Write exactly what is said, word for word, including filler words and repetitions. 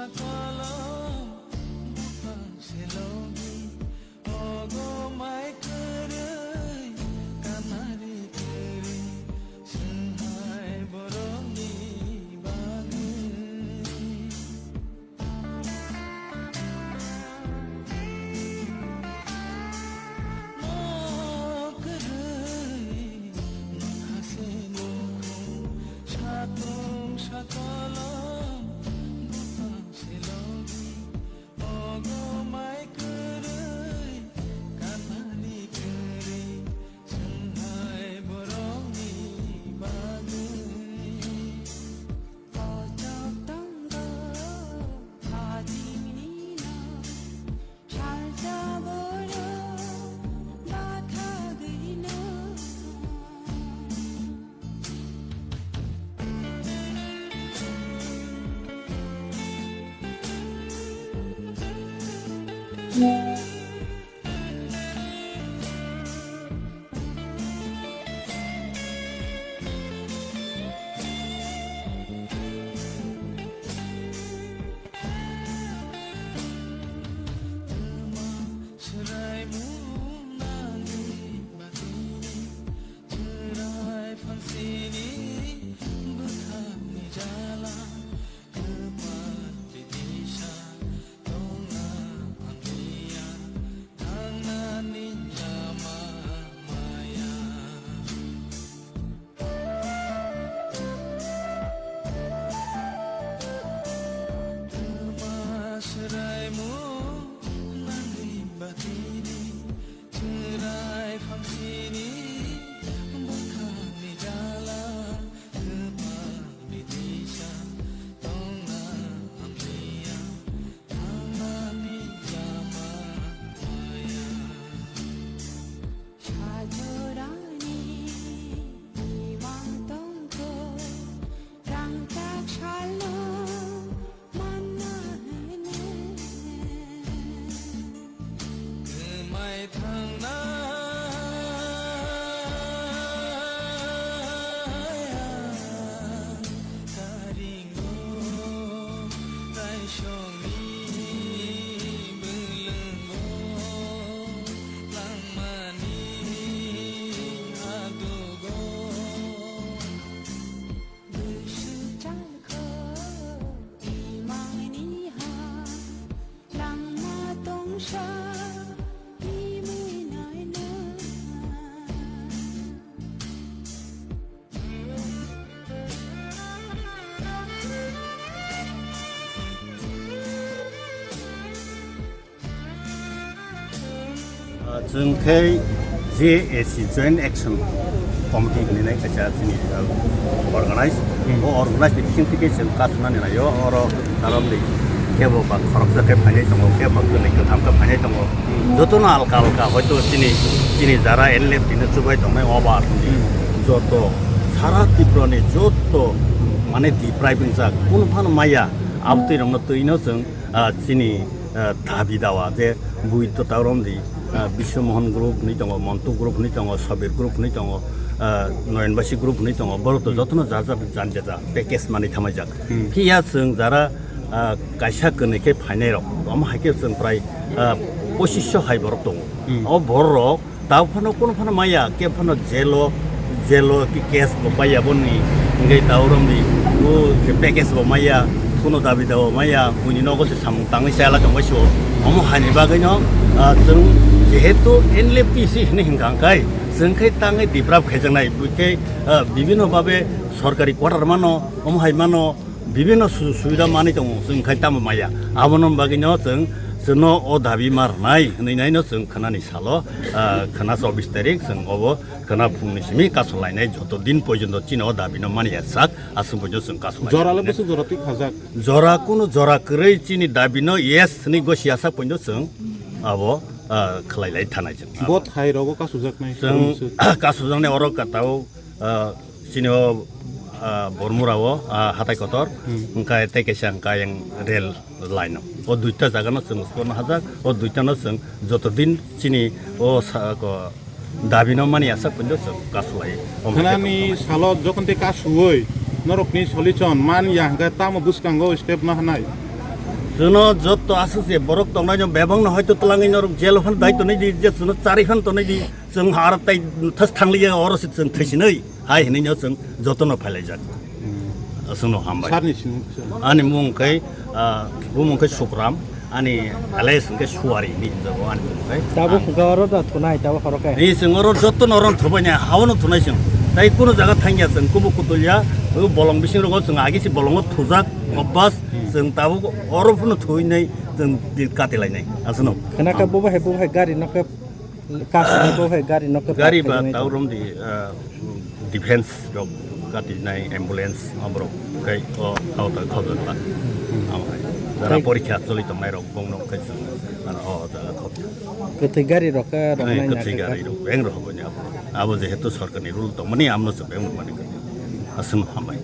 Kolom bupang se logi, ogo mai kwrwi, kanari kwrwi, swnghai borokni bagwi. Nok kwrwi, nok hase nukhung, satung sakolom, bupang se logi, ogo mai kwrwi, kanani kwrwi, swnghai borokni bagwi. Kochok tongo, hajingni no, salsa borok, bathagwi no. Swraimung nangwi batini, chwrai phangsini bwkhakni jala, kwpal bidisa tongna ang liya, thangnani lama maya. Swraimung nangwi batini, chwrai phangsini bwkhakni jala, kwpal bidisa tongna hamliya, thangnani lama maya. Sajorani imang tongkho, rangchak salo manna hwnwi. Kwmai thangna karingo, taisongni bwlwngo, langmani adugo. Bwswk chalkho imangni ha, langma tongsa himwi naina. Ah, chwng khe J A C, Joint Action Committee hinwi nai kaisa chini, ah, organize. Hmm. O organize ni bising twi khe chwng kasunani naio, oro karon di kebo ba khoroksa khe phainai tongo, kebo kwnwi kwtham khe phainai tongo. Hmm. Jotono alka alka hoito chini, chini jara N L F T no chubai tongnai o ba, hmm, joto sara Tripura ni joto mane deprive wngjak, kunu phano maya, abtwi rokno twino chwng, ah, chini ah, dabi dawa je bui to taurom di, ah, Biswa Mohan group hwnwi tongo, Montu group hwnwi tongo, Sabir group hwnwi tongo, ah, Noyon Basi group hwnwi tongo, borok to, hmm, jotono jar jar jan jaja package manwi thamaijak. Hmm. Phiya chwng jara, ah, kaisa kwnwi khe phainai rok, omo hai khe chwng prai, ah, pochisho hai borok tongo. Hmm. O borok rok Tao phano kono phano maya, ke phano jelo, jelo ki case bo paiya boni, hingke tao romdi, o je package bo maya, kono dabi dawa maya, buini nogo se samung tangwi chala tongbai so. Omo haini bagwi no, ah, chwng jehetu N L F T C hini hingka hingkai, chwng khe tangwi deprive khaijaknai, buikhe, ah, bibhinno babe sorkari quarter mano, omo hai mano, bibhinno su-, subida manwi tongo, chwng khai tamo maya. Abono bagwino chwng, chwngno o dabi ma rwnai hwnwi naino chwng khwnani salo, ah, khwna chobbish tarik chwng obo khwna phungni simi kasu lainai, joto din porjonto chini o dabino mani ya sak, aswk porjonto chwng kasu lainai. Jora le bwswk jora twi khajak? Jora kunu jora kwrwi chini dabino yes hwnwi gosi ya sak porjonto chwng abo, ah, khwlai lai thanai chwng. Bo thai rogo kasujaknai chwng kwrwi swk. Kasujaknai oro katao, ah, Chini o, ah, Bormura o, ah, hatai kotor, hmm, hingkai tei kaisa hingkai yang rail line o. O duita jaga no chwng sporno hajak, o duita no chwng joto din chini o sa-, ko, dabi no mani asak pun chwng kasu lai. O hwnani salo jokhon tei kasuoi norokni solution man ya hingkhe tamo bwskango step no hanai? Chwngno jotto aswk se borok tongnai no bebak no hoito twlangwi norok jail o phan dai tonwi di, je chwngno charwi phan tonwi di, chwng har tai thas thangli ya oro se chwng thaisinai hai hinwi no chwng jotono phailaijak. Aswkno hambai. Sarni sini. Ani mung khe, ah, bumung khe Sukram, ani alias khe Suwari hinwi hinjago ani mung khe. Tabuk Ang hwnkhe oro da thunai, tabuk horo khe. Ni chwng oro jotono oro thubani, haono thunai chwng. Tai kuno jaga thangya chwng, kubu kutulya, o bolong bising rogo chwng agi si bolongo thujak, obbas, chwng tabuk oro phano thuinai, chwng di katilainai, aswkno. Khna khe Ang bo bahai, bo bahai gari no khe, kas ni bo bahai gari no khe Gari park ba khainai tau tong. Rom di, ah, defense rok katinai ambulance, aborok kai o auto khobjak ba. Amo hai. Jara Tai porikha choli tongnai rok bongno kai chwng, ano o jaga khobjak. Kwthwi gari rok khe rok Ai, nai kwthwi nakha gari kha. Rok beng rok hoboni abo. Abo jehetu sorkarni rule tongmani amno se beng mani kani. Aswk hambai.